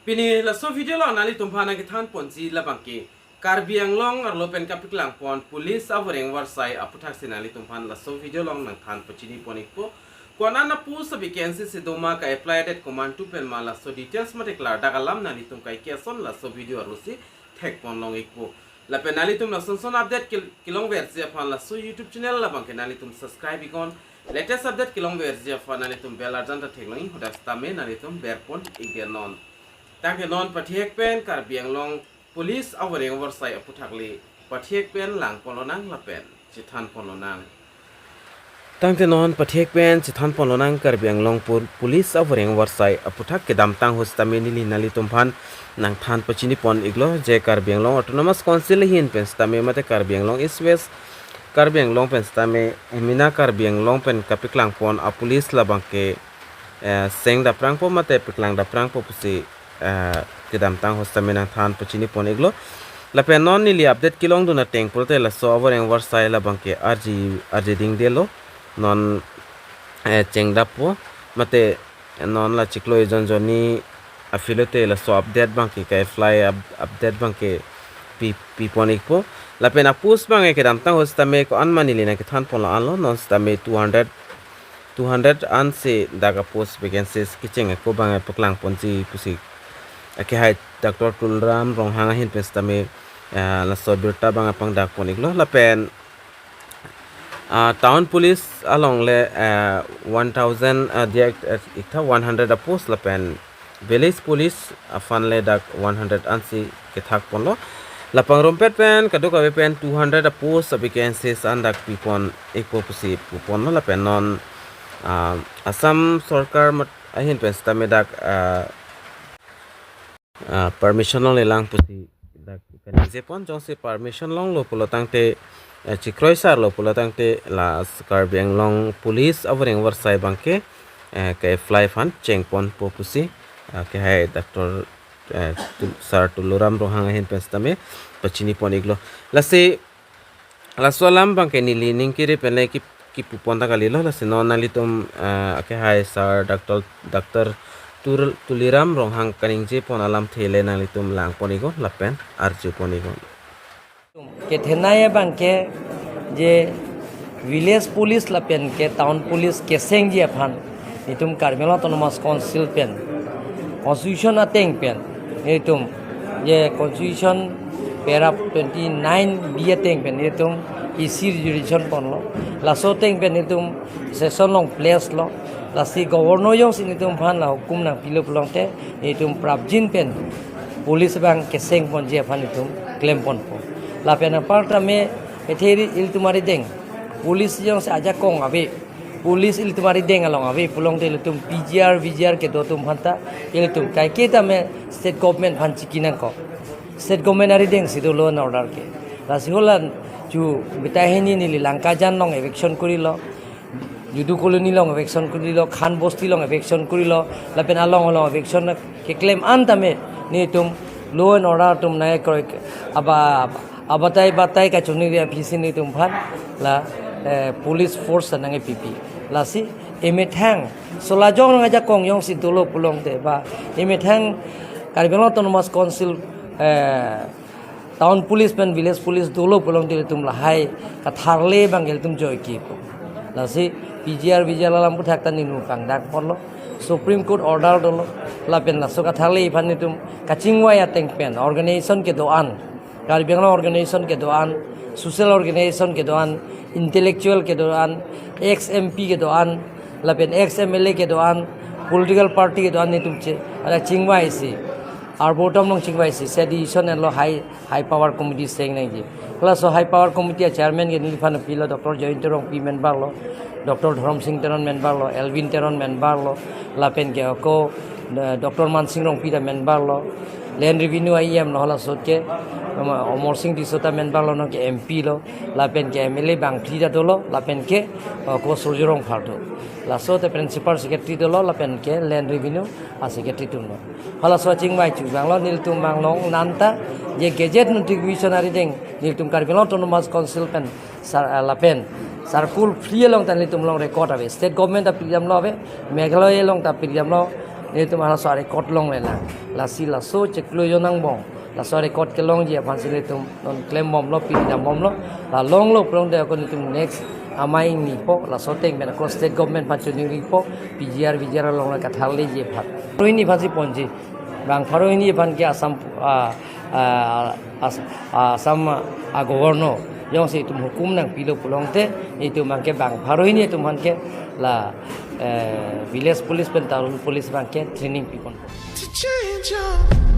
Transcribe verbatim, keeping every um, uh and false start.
Pini laso video along nanglitum aphan nangkethan ponji labangke Karbi Anglong arlo pen kapeklang pon police avoreng varsai aputhaksi nanglitum aphan laso video along nangthan pachini pon ikpo. Ko-an a-post a-vacancy si doma, ka-apply det komantu pen ma, laso details mate klardak alam nanglitum kaike ason laso video arlo si thek pon long ikpo. Lapen nanglitum lason son update kil-, kelongverji aphan laso YouTube channel labangke nanglitum subscribe iknon. Latest update kelongverji aphan nanglitum bell arjan ta theklong ik, hadak sitame nanglitum ber pon iknon. Tangte non pathek pen Karbi Anglong police avoreng varsai aputhak le pathek pen lang pon lonang lapen chethan pon lonang. Tangte non pathek pen chethan pon lonang Karbi Anglong pol-, police avoreng varsai aputhak. Kedamtang ahut sitame neli nanglitum aphan nangthan pachini pon iklo je Karbi Anglong Autonomous Council ahin pen sitame mate Karbi Anglong East West Karbi Anglong pen sitame hemena Karbi Anglong pen kapeklang pon a-police labangke, eh, seng daprangpo mate peklang daprangpo pusi, eh, kedamtang ahut sitame nangthan pachini pon iklo. Lapen non neli update kelongdun ateng pulote laso avoreng varsai labangke arji, arji dingdelo. Non, eh, chengdappo mate non la chiklo ejon jonni aphi lote laso update abangke, ka-apply up-, update abangke pi, pi pon ikpo. Lapen a-post abangke kedamtang ahut sitame ko-an ma neli nangkethan pon lo anlo, non sitame two hundred, two hundred ansi dak a-post vacancies kecheng ako abangke paklang ponji pusi. Akehai Doctor Tuliram Ronghang ahin pen sitame, eh, laso birta abang pangdak pon iklo. Lapen ah, town police along le, ah, one thousand, ah, diya ik-, eh, iktha one hundred a-post lapen village police aphan le dak one hundred ansi kethak ponlo. Lapen rumpet pen kadokave pen two hundred a-post a-vacancies an dak pi pon ikpo pusi pu ponlo lapen non, ah, Assam Sorkar mat-, ahin pen sitame dak, ah, ah, permission longlelang pusi dak kaningje pon, jongsi permission longlo pulo tangte, eh, chikroisarlo pulo tangte la Karbi Anglong police avoreng varsai abangke, eh, ka-apply aphan cheng ponpo pusi, ah, akehai Doctor, eh, Tul-, Sir Tuliram Ronghang ahin pen sitame pachini pon iklo. Lasi laso alam abangke neli ning kiri pen le kip-, kipu pon ta kalilo, lasi non nanglitum, eh, akehai Sir Doctor, Doctor Tul-, Tuliram Ronghang kaningje pon alamthe le nanglitum lang pon iknon lapen arju pon iknon. Kethenei abangke je village police lapen ke town police kesengji aphan itum Karbi Anglong Autonomous Council pen, constitution ateng pen, itum je constitution para twenty nine B ateng pen itum isi resolution ponlo. Laso ateng pen itum session along place lo. Lasi governor jongsi itum aphan la hukum nangpilo pulote itum prapjin pen police abang keseng ponji aphan itum klem ponpo. Lapen apar tame etheri ilitum arideng police jongsi ajakong ave, police ilitum arideng along ave pulote ilitum P G R, V G R kedo atum aphanta ilitum kaike tame state government aphan chiki nangkok. State government arideng si do law and order ke. Lasi holan chu beta hini neli Lankajan along eviction korilo, Judu Colony along eviction korilo, Khan Bosti along eviction korilo, lapen along along eviction keklem an tame netum law and order atum nangkekroi aba abatai batai kachoningri aphi si netum aphan la, eh, police force nangkepipi. Lasi emethang solajong nangjakong jongsi dolo pulote ba emethang Karbi Anglong Autonomous Council, eh, town police pen village police dolo pulote itum lahai katharle abang itum joike pu. Lasi P G R V G R alam aputhak ta neli pangdak ponlo. Supreme Court order dolo. Lapen laso katharle aphan itum kachingvai ateng pen organization kedo-an, Karbi Anglong organization kedo-an, social organization kedo-an, intellectual kedo-an, ex M P kedo-an, lapen ex M L A kedo-an, political party kedo-an netum che, ada chingvai si, arboretum along chingvai si, sedition enlo high, high power committee seng nangji. Laso high power committee a chairman ke neliphan pilo Doctor Jayanta Rongpi member lo, Doctor Dhorom Sing Teron member lo, Elwin Teron member lo, lapen ke ako, eh, Doctor Mansing Rongpi ta member lo, Land Revenue I M lo hala sot ke, Amar-, Amar Sing Tisso ta member lo, non ke M P lo, lapen ke M L A bangphli ta dolo, lapen ke, eh, ako Surjya Rongphar do. Laso te principal secretary dolo, lapen ke Land Revenue a secretary atum lo. Halaso chingvai chubang lo, nelitum bang long nanta, je gazette notification arideng, nelitum Karbi Anglong Autonomous Council pen, sar-, ah, lapen, circular phli along ta nelitum along record ave, state government ta pidam lo ave, Meghalaya along ta pidam lo, Netum halaso a-record longle lang. Lasi laso chiklo jo angbong, laso a-record kelongji aphansi netum non klembomlo, pidambomlo. La longlo pulote ako netum next amei nipo, laso ateng pen ako state government aphan choningripo, P G R, V G R along la katharleji aphan. Pharo hini aphansi ponji. Bang pharo hini aphan ke Assam, ah, ah, As-, Assam, ah, governor jongsi itum hukum nangpilo pulote, itum abangke bang pharo hini itum abangke la, eh, village police pen town police abangke training pipon. To change your